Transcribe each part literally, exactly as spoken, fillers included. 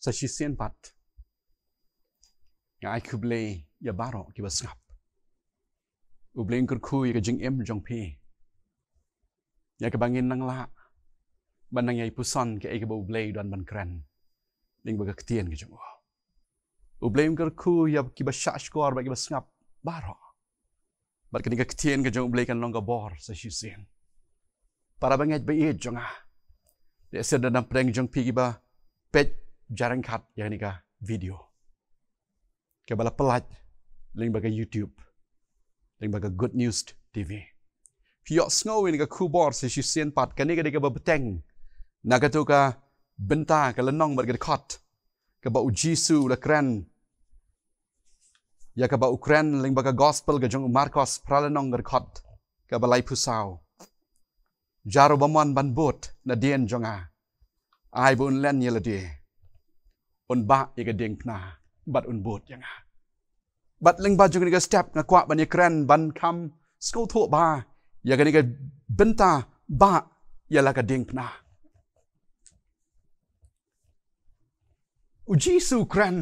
sa shisien pat, nga ai khublei ïa baroh kiba sngap. U Blei un kyrkhu ïa ka jingim jong phi, ïa kaba ngin nang lah ban nang ïai puson kaei kaba U Blei u don ban kren lyngba ka ktien ka jong u. U Blei un kyrkhu ïa kiba shahshkor bad kiba sngap baroh. Bad kane ka ktien ka jong U Blei kan long ka bor sa shisien. Para bangeit ba ïeit jong nga, lehse don na pdeng jong phi kiba peit jarangkat ïa kane ka video kaba la pyllait lyngba ka YouTube, lyngba ka Good News T V. Phi ïohsngew ïa kane ka khubor sa shisien pat, kane ka dei kaba bteng na kato ka bynta, ka lynnong bad ka dkhot kaba U Jisu u la kren, ïa kaba u kren lyngba ka gospel ka jong u Markos, phra lynnong, ka dkhot kaba laiphew saw. Jar uba mon ban bud nadien jong nga, ai ba un len ïa lade, un bah ïa ka diengphna bad un bud ïa nga. Bad lyngba jong kane ka step nga kwah ban ïakren ban kham sngewthuh bha ïa kane ka bynta bah ïa la ka diengphna. U Jisu u kren,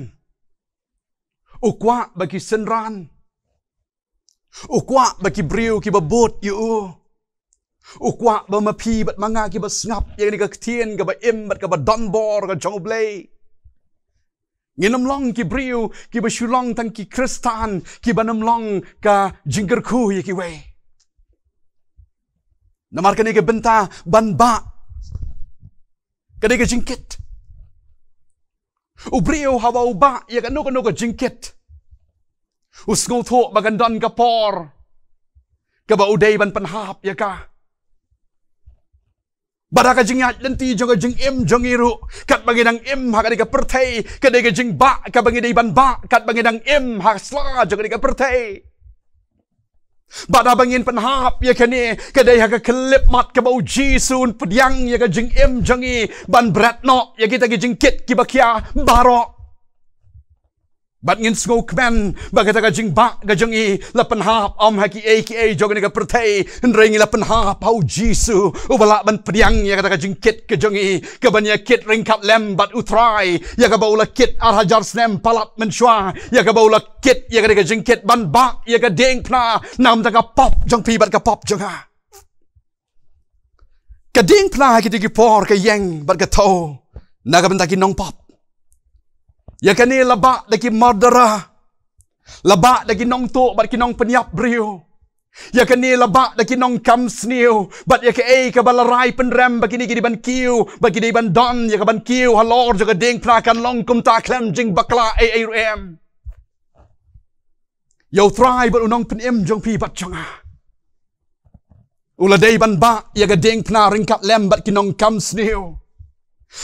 u kwah ba ki synran, u kwah ba ki briew kiba bud ïa u, u kwah ba ma phi bad ma nga kiba sngap ïa kane ka ktien kaba im bad kaba donbor ka jong U Blei, ngin ym long ki briew kiba shu long tang ki Khristan kiban ym long ka jingkyrkhu ïa kiwei. Namar kane ka bynta ban bah ka dei ka jingkit. U briew haba u bah ïa kano kano ka jingkit, u sngewthuh ba kan don ka por kaba u dei ban pynhap ïa ka. Bad ha ka jingïaid lynti jong ka jingim jong ngi ruh, katba ngi dang im ha kane ka pyrthei, ka dei ka jingbah kaba ngi dei ban bah katba ngi dang im ha sla jong kane ka pyrthei. Bad haba ngin pynhap ïa kane, ka dei ha ka khyllipmat kaba U Jisu un pdiang ïa ka jingim jong ngi ban bret noh ïa kita ki jingkit kiba khia baroh. Bad ngin sngewkmen ba kata ka jingbah ka jong ngi la pynhap ym ha kiei kiei jong kane ka pyrthei, hynrei ngi la pynhap ha U Jisu uba lah ban pdiang ïa kata ka jingkit ka jong ngi, kaban ïa kit ryngkat lem bad U Trai, ïa kaba u la kit ar hajar snem palat mynshuwa, ïa kaba u la kit ïa kata ka jingkit ban bah ïa ka diengphna na ka bynta ka pop jong phi bad ka pop jong nga. Ka diengphna ha kito ki por ka ïeng bad ka thew na ka bynta ki nongpop. Ïa kane la bah da ki murderer, la bah da ki nongtuh bad ki nongpynïap briew. Ïa kane la bah da ki nongkam sniew, bad ïa kaei kaba la rai pynrem ba kine ki dei ban kiew, ba ki dei ban don ïa ka ban kiew halor jong ka diengphna kan long kumta khlem jingbakla ei ei ruh em. Ïa U Trai bad U Nongpynim jong phi bad jong nga, u la dei ban bah ïa ka diengphna ryngkat lem bad ki nongkam sniew.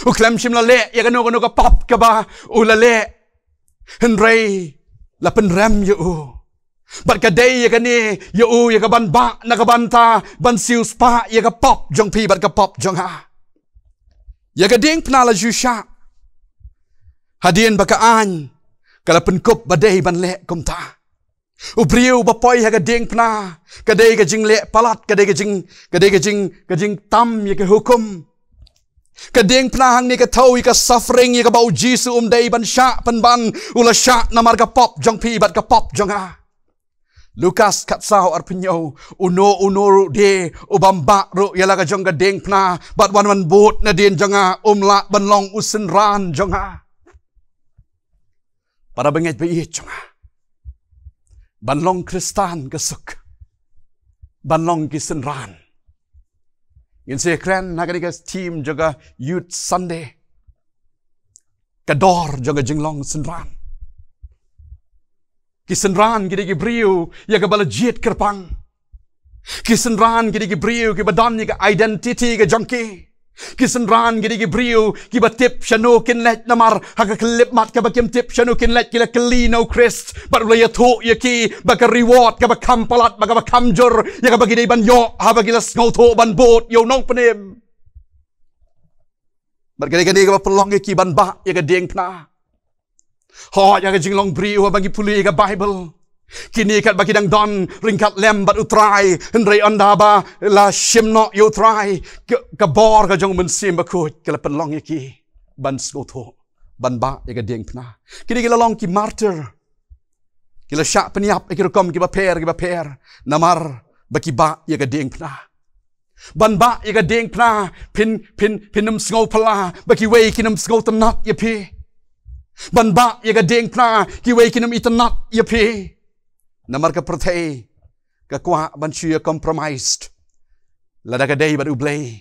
U khlem shym la leh ïa kano kano ka pop kaba u la leh, hynrei la pynrem ïa u. Bad ka dei ïa kane, ïa u, ïa ka ban bah na ka bynta ban siewspah ïa ka pop jong phi bad ka pop jong nga. Ïa ka diengphna la shu shah hadien ba ka aiñ ka la pynkup ba dei ban leh kumta. U briew ba poi ha ka diengphna, ka dei ka jingleh palat, ka dei ka jing, ka dei ka jing, ka jingtam ïa ka hukum. Ka diengphna hangne ka thew ïa ka suffering ïa kaba U Jisu um dei ban shah pynban, u la shah namar ka pop jong phi bad ka pop jong nga. Lukas khatsaw arphew hynñiew, uno uno ruh de u bym bah ruh ïa la ka jong ka diengphna bad wan wan bud nadien jong nga um lah ban long u synran jong nga. Para bangeit ba ïeit jong nga, ban long Khristan ka suk ban long ki synran. Ngin sa kren ha kane ka theme jong ka Youth Sunday, ka dor jong ka jinglong synran. Ki synran ki dei ki briew ïa kaba la jied kyrpang. Ki synran ki dei ki briew kiba don ïa ka identity ka jong ki. Ki synran ki dei ki briew kiba tip shano kin leit, namar ha ka khyllipmat kaba kim tip shano kin leit, ki la kylli na U Khrist bad u la ïathuh ïa ki ba ka reward kaba kham palat bad kaba kham jur ïa kaba ki dei ban ïoh haba ki la sngewthuh ban bud ïa U Nongpynim. Bad ka dei kane kaba pynlong ïa ki ban bah ïa ka diengphna. Hooid, ha ka jinglong briew haba ngi pule ïa ka Baibl, kine katba ki dang don ryngkat lem bad U Trai, hynrei ynda ba la shim noh ïa U Trai, ka, ka bor ka jong U Mynsiem Bakhuid ka la pynlong ïa ki ban sngewthuh ban bah ïa ka diengphna. Kine ki la long ki martyr. Ki la shah pynïap ïa ki rukom kiba pher kiba pher namar ba ki bah ïa ka diengphna. Ban bah ïa ka diengphna, phin phin phin ym sngew phylla ba kiwei kin ym sngewtynnat ïa phi. Ban bah ïa ka diengphna, kiwei kin ym itynnat ïa phi. Namar ka pyrthei ka kwah ban shu ïa compromised. Lada ka dei bad U Blei,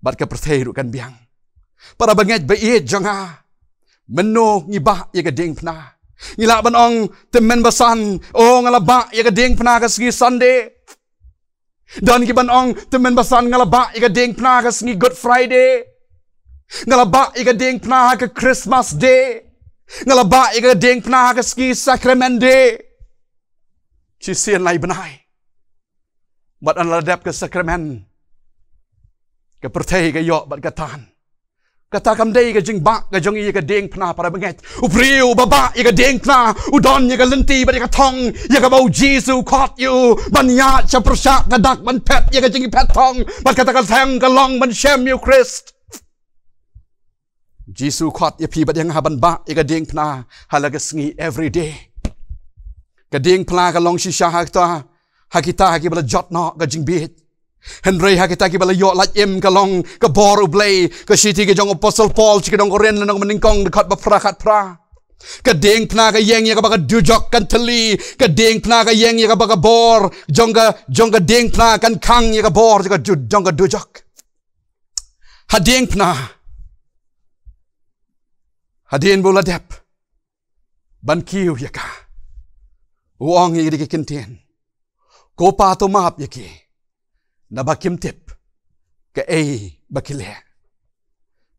bad ka pyrthei ruh kan biang. Para bangeit ba ïeit jong nga, mynno ngi bah ïa ka diengphna? Ngi lah ban ong, tymmen basan, oh, nga la bah ïa ka diengphna ka sngi Sunday. Don ki ban ong, tymmen basan, nga la bah ïa ka diengphna ka sngi Good Friday. Nga la bah ïa ka diengphna ka Christmas Day. Nga la bah ïa ka diengphna ka sngi Sacrament Day. Shisien lai bnai, bad ynda la dep ka sacrament, ka pyrthei ka ïoh bad ka tan. Kata kam dei ka jingbah ka jong ngi ïa ka diengphna, para bangeit. U briew uba bah ïa ka diengphna u don ïa ka lynti bad ïa ka thong ïa kaba U Jisu u khot ïa u ban ïaid sha pyrshah ka dak ban phet ïa ka jingphet thong. Bad kata ka thong ka long ban shem ïa U Khrist. U Jisu u khot ïa phi bad ïa nga ban bah ïa ka diengphna ha la ka sngi, every day. Ka diengphna ka long shisha ha kita, ha kita ha kiba la jot noh ka jingbieit. Hynrei ha kita kiba la ïoh lait im ka long ka bor U Blei. Ka shithi ka jong u Apostol Paul sha ki nong Korinth lynnong ba nyngkong, dkhot ba phra, khatphra. Ka diengphna ka ïeng ïa kaba ka dujok kan thylli. Ka diengphna ka ïeng ïa kaba ka bor jong ka, jong ka diengphna kan khang ïa ka bor jong ka du-, jong ka dujok. Ha diengphna, hadien ba u la dep ban kiew ïa ka, u ong ïa ki da ki kyntien, ko Pa, to map ïa ki, naba kim tip kaei ba ki leh.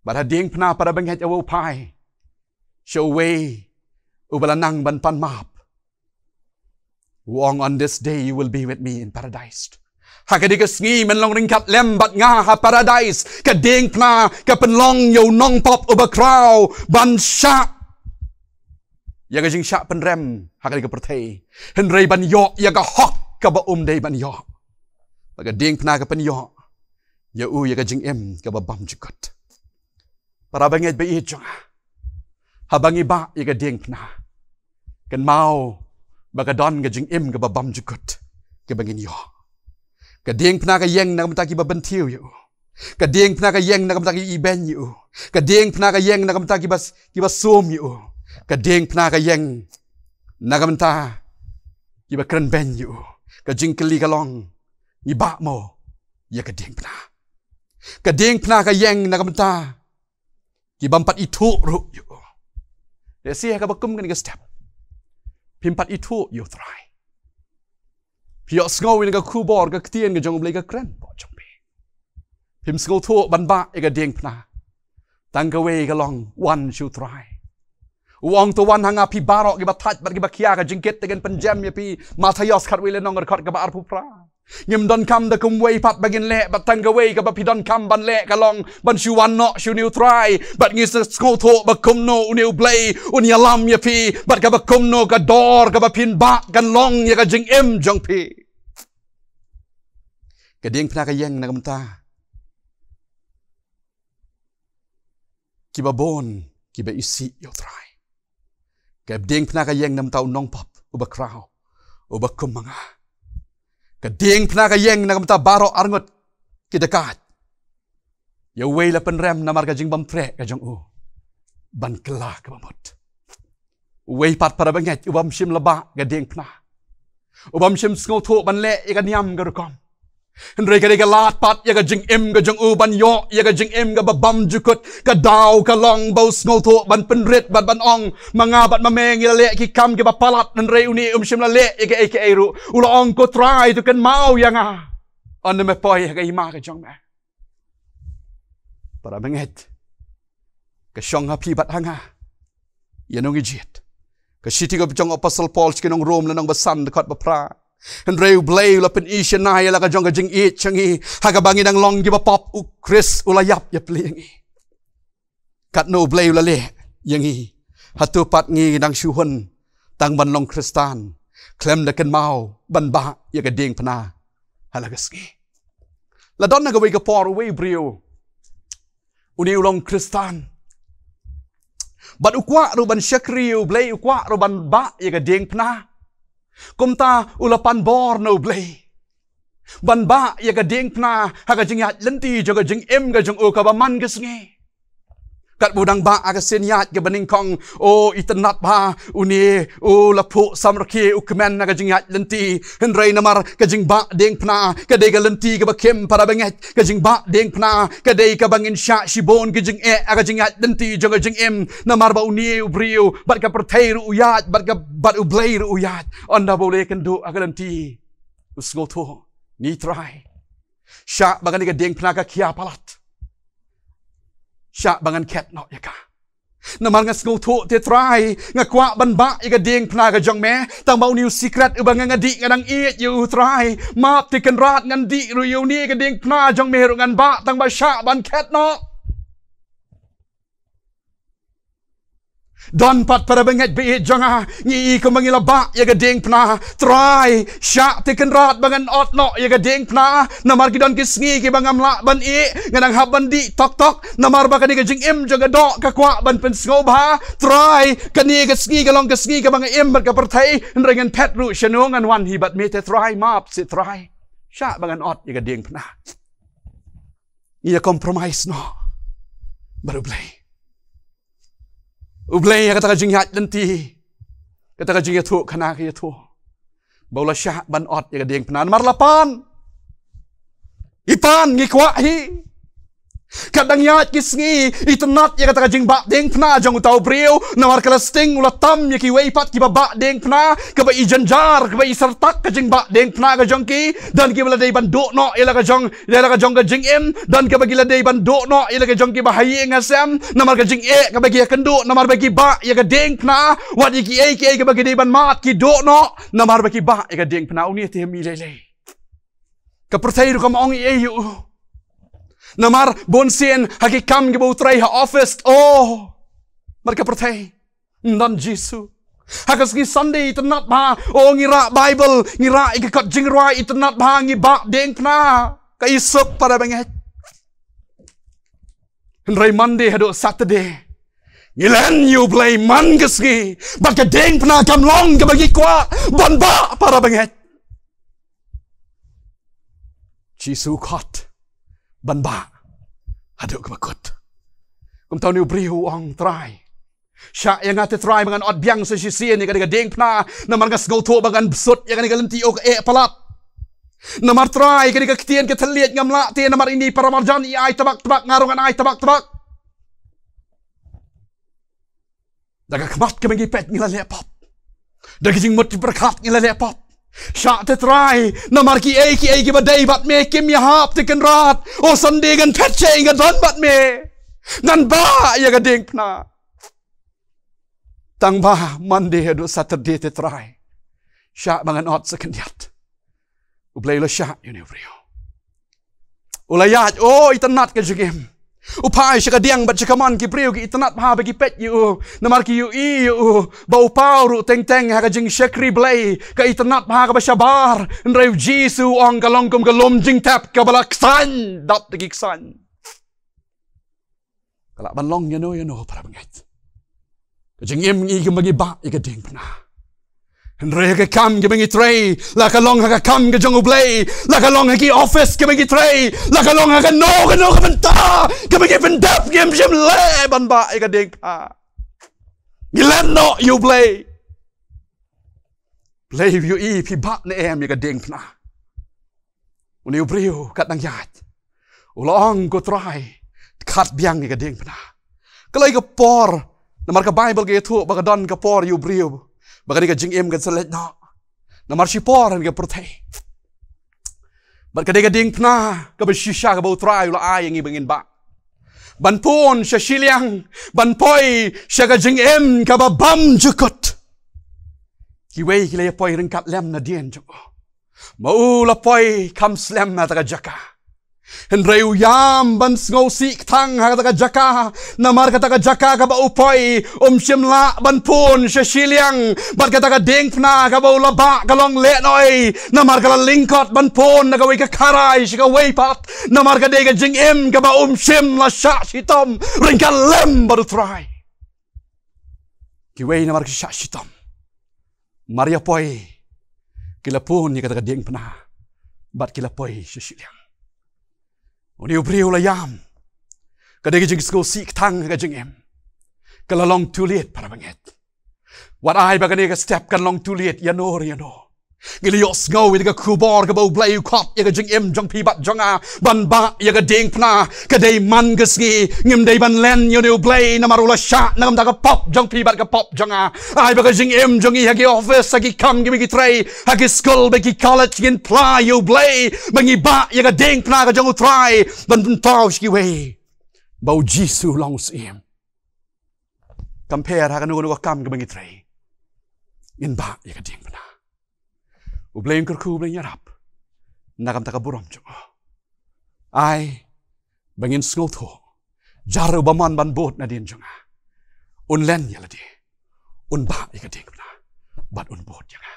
Bad ha diengphna, para bangeit, u phai sha uwei uba la nang ban pan map. U ong, on this day you will be with me in paradise. Ha kane ka sngi men long ryngkat lem bad nga ha paradise. Ka diengphna ka pynlong ïa u nongpop uba khraw ban shah ïa ka jingshah pynrem ha kane ka pyrthei, hynrei ban ïoh ïa ka hok kaba um dei ban ïoh. Bad ka diengphna ka pynïoh ïa u ïa ka jingim kaba bymjukut. Para bangeit ba ïeit jong nga, haba ngi bah ïa ka diengphna, kynmaw ba ka don ka jingim kaba bymjukut kaba ngin ïoh. Ka diengphna ka ïeng na ka bynta kiba bynthiew ïa u. Ka diengphna ka ïeng na ka bynta kiba ibeiñ ïa u. Ka diengphna ka ïeng na ka bynta kiba s-, kiba sum ïa u. Ka diengphna ka ïeng na ka bynta kiba kren beiñ ïa u. Ka jingkylli ka long, ngi bah mo ïa ka diengphna? Ka diengphna ka ïeng na ka bynta ki bym pat ithuh ruh ïa u. Lehse ha kaba kum kane ka step phim pat ithuh ïa U Trai. Phi ïohsngew ïa ka khubor, ka ktien ka jong U Blei ka kren bad jong phi. Phim sngewthuh ban bah ïa ka diengphna. Tang kawei ka long, wan sha U Trai. U ong, to wan ha nga phi baroh kiba thait bad kiba khia ka jingkit, te ngan pynjem ïa phi. Mathaios khatwei lynnong, dkhot kaba arphew phra. Ngim donkam da kumwei pat ba ngin leh, bad tang kawei kaba phi donkam ban leh ka long ban shu wan noh sha une U Trai. Bad ngi sngewthuh ba kumno une U Blei un ïalam ïa phi, bad kaba kumno ka dor kaba phin bah kan long ïa ka jingim jong phi. Ka diengphna ka ïeng na ka bynta kiba bun kiba isih ïa U Trai. Ka diengphna ka ïeng na ka bynta u nongpop uba khraw, uba kum ma nga. Ka diengphna ka ïeng na ka bynta baroh arngut ki dakaid. Ïa uwei la pynrem namar ka jingbymtreh ka jong u ban kylla kaba mut. Uwei pat, para bangeit, u bym shym la bah ka diengphna, u bym shym sngewthuh ban leh ïa ka niam ka rukom. Hynrei ka dei ka lad pat ïa ka jingim ka jong u ban ïoh ïa ka jingim kaba bymjukut. Ka daw ka long ba u sngewthuh ban pynrit bad ban ong, ma nga bad ma me ngi la leh ki kam kiba palat, hynrei une um shym la leh ïa kaei kaei ruh. U la ong, ko Trai, to kynmaw ïa nga ynda me poi ha ka hima ka jong me. Para bangeit, ka shong ha phi bad ha nga ïano ngi jied. Ka shithi ka jong u Apostol Paul sha ki nong Rom, lynnong ba san, dkhot ba phra. Hynrei U Blei u la pyni shynna ïa la ka jong ka jingïeit sha ngi, ha kaba ngi dang long kiba pop, U Khrist u la ïap ïapli ïa ngi. Katno U Blei u la leh ïa ngi, hato pat ngi dang shu hun tang ban long Khristan khlem da kynmaw ban bah ïa ka diengphna ha la ka sngi? La don na kawei ka por, uwei u briew, une u long Khristan, Bad u kwah ruh ban shakri ïa U Blei, u kwah ruh ban bah ïa ka diengphna. Kumta u la pan bor na U Blei ban bah ïa ka diengphna ha ka jingïaid lynti jong ka jingim ka jong u kaba man ka sngi. Katba u dang bah ha ka sien ïaid kaba nyngkong, o itynnad bha, une u la phuh samrkhie, u kmen ha ka jingïaid lynti. Hynrei namar ka jingbah diengphna ka dei ka lynti kaba khim, para bangeit. Ka jingbah diengphna ka dei kaba ngin shah shibun ki jingeh ha ka jingïaid lynti jong ka jingim. Namar ba une u briew bad ka pyrthei ruh u ïaid, bad ka, bad U Blei ruh u ïaid. Ynda ba u la ïakynduh ha ka lynti, u sngewthuh, ngi Trai, shah ba kane ka diengphna ka khia palat, shah ba ngan khet noh ïa ka. Namar nga sngewthuh te Trai, nga kwah ban bah ïa ka diengphna ka jong me. Tang ba une u sikret uba nga, nga dih nga dang ïeit ïa u Trai. Map te Kynrad, ngan dih ruh ïa une ka diengphna jong me ruh ngan bah, tang ba shah ban khet noh. Don pat, para bangeit ba ïeit jong nga, ngi i kumba ngi la bah ïa ka diengphna. Trai, shah te Kynrad ba ngan ot noh ïa ka diengphna. Namar ki don ki sngi kiba ngam lah ban ïeh, nga dang hap ban dih tok tok. Namar ba kane ka jingim jong ka doh ka kwah ban pynsngewbha. Trai, kane ka sngi ka long ka sngi kaba nga im bad ka pyrthei, hynrei ngan phet ruh shano ngan wan hi bad me te Trai, map seh Trai. Shah ba ngan ot ïa ka diengphna. Ngi ïa compromise noh bad U Blei. U Blei ha kata ka jingïaid lynti, kata ka jingïathuh khana ka ïathuh, ba u la shah ban ot ïa ka diengphna namar la pan. I pan, ngi kwah hi. Kat dang ïaid ki sngi, itynnad ïa kata ka jingbah diengphna jong uta u briew, namar ka la sting u la tam ïa kiwei pat kiba bah diengphna, kaba i jynjar, kaba i syrtak ka jingbah diengphna ka jong ki. Don kiba la dei ban duh noh ïa la ka jong, ïa la ka jong ka jingim. Don kaba ki la dei ban duh noh ïa la ka jong kiba ha ïing ha sem, namar ka jingeh kaba ki ïakynduh, namar ba ki bah ïa ka diengphna. Wat ïa kiei kiei kaba ki dei ban mad ki duh noh, namar ba ki bah ïa ka diengphna. Une te ym i lei lei. Ka pyrthei ruh kam ong ei ei ïa u. Namar bunsien ha ki kam kiba u trei ha office, oh, namar ka pyrthei, ym don Jisu. Ha ka sngi Sunday itynnad bha, oh, ngi rah Bible, ngi rah ïa ki kot jingrwai, itynnad bha, ngi bah diengphna. Ka i suk, para bangeit. Hynrei Monday haduh Saturday, ngi len ïa U Blei man ka sngi, bad ka diengphna kam long kaba ngi kwah ban bah, para bangeit. Jisu u khot ban bah haduh kaba kut. Kumta une u briew u ong, Trai, shah ïa nga te Trai ba ngan ot biang sa shisien ïa kane ka diengphna, namar nga sngewthuh ba ngan bsut ïa kane ka lynti, oh, ka eh palat. Namar Trai, kane ka ktien ka thylliej ngam lah te, namar ine i para marjan i ai tbak tbak, nga ruh ngan ai tbak tbak. Da ka khmat kaba ngi peit ngi la leh pop. Da ka jingmut jingpyrkhat ngi la leh pop. Shah te Trai, namar kiei kiei kiba dei bad me kim ïahap te Kynrad. Oh Sunday ngan phet sha ïing, ngan don bad me, ngan bah ïa ka diengphna. Tang ba Monday haduh Saturday te Trai, shah ba ngan ot sa khyndiat. U Blei u la shah ïa une u briew. U la ïaid, oh, itynnad ka jingim. U phai sha ka diang bad sha ka mon, ki briew ki itynnad bha ba ki peit ïa u, namar ki ïohi ïa u ba u paw ruh teng teng ha ka jingshakri Blei, ka itynnad bha kaba shabar. Hynrei u Jisu u ong, ka long kum ka lum jingtep kaba la ksain, dap da ki ksain. Ka lah ban long ïano ïano, para bangeit. Ka jingim ngi kumba ngi bah ïa ka diengphna. Hynrei ha ka kam kaba ngi trei, la ka long ha ka kam ka jong U Blei, la ka long ha ki office kaba ngi trei, la ka long ha kano kano ka bynta kaba ngi pyndep, ngim shym leh ban bah ïa ka diengphna. Ngi len noh ïa U Blei. Blei u ïohi phi bah ne em ïa ka diengphna. Une u briew kat dang ïaid, u la ong, ko Trai, khot biang ïa ka diengphna. Ka la ïa ka por, namar ka Baibl ka ïathuh ba ka don ka por ïa u briew ba kane ka jingim kan sa leit noh. Namar shipor ha kane ka pyrthei. Bad ka dei ka diengphna kaba shisha kaba u Trai u la ai ïa ngi ba ngin bah, ban pun sha shiliang, ban poi sha ka jingim kaba bymjukut. Kiwei ki la ïa poi ryngkat lem nadien jong u. Ma u la poi kham slem ha kata ka jaka. Hynrei u ïam ban sngewsih kthang ha kata ka jaka. Namar kata ka jaka kaba u poi, um shym lah ban pun sha shiliang. Bad kata ka diengphna kaba u la bah ka long lehnoh. Namar ka la lyngkot ban pun na kawei ka kharai sha kawei pat. Namar ka dei ka jingim kaba um shym la shah shitom ryngkat lem bad u Trai. Kiwei namar ki shah shitom, mar ïa poi, ki la pun ïa kata ka diengphna bad ki la poi sha shiliang. Une u briew la ïam. Ka dei ka jingsngewsih ktang ha ka jingim. Ka la long too late para bangeit. Wat ai ba kane ka step kan long too late ïano re ïano. Ngi la ïohsngew ïa ka khubor kaba U Blei u khot ïa ka jingim jong phi bad jong nga ban bah ïa ka diengphna. Ka dei man ka sngi ngim dei ban len ïa une U Blei namar u la shah na ka bynta ka pop jong phi bad ka pop jong nga. Ai ba ka jingim jong ngi ha ki office, ha ki kam kiba ngi trei, ha ki skul bad ki college ngin phla ïa U Blei ba ngi bah ïa ka diengphna ka jong U Trai ban pynpaw sha kiwei ba U Jisu u long u Syiem. Compare ha kano kano ka kam kaba ngi trei, ngin bah ïa ka diengphna. U Blei un kyrkhu, U Blei un ïarap na ka bynta ka burom jong u. Ai ba ngin sngewthuh, jar uba mon ban bud nadien jong nga, un len ïa lade, un bah ïa ka diengphna bad un bud ïa nga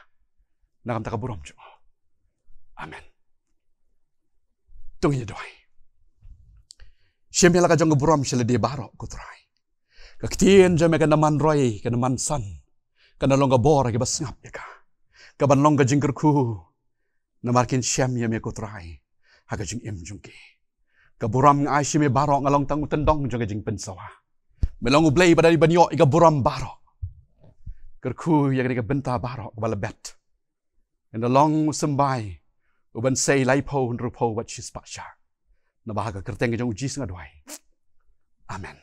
na ka bynta ka burom jong u. Amen. To ngin ïa duwai. Shim ïa la ka jong ka burom sha lade baroh ko Trai. Ka ktien jong me kan da man roi, kan da man san, kan da long ka bor ha kiba sngap ïa ka, kaban long ka jingkyrkhu namar kin shem ïa me ko Trai ha ka jingim jong ki. Ka burom nga ai sha me baroh, nga long tang u tyndong jong ka jingpynsawa. Me long U Blei ba dei ban ïoh ïa ka burom baroh. Kyrkhu ïa kane ka bynta baroh kaba la bet. Ngan da long u symbai uban sei laiphew, hynriewphew bad shispah shah. Naba ha ka kyrteng ka jong U Jisu nga duwai. Amen.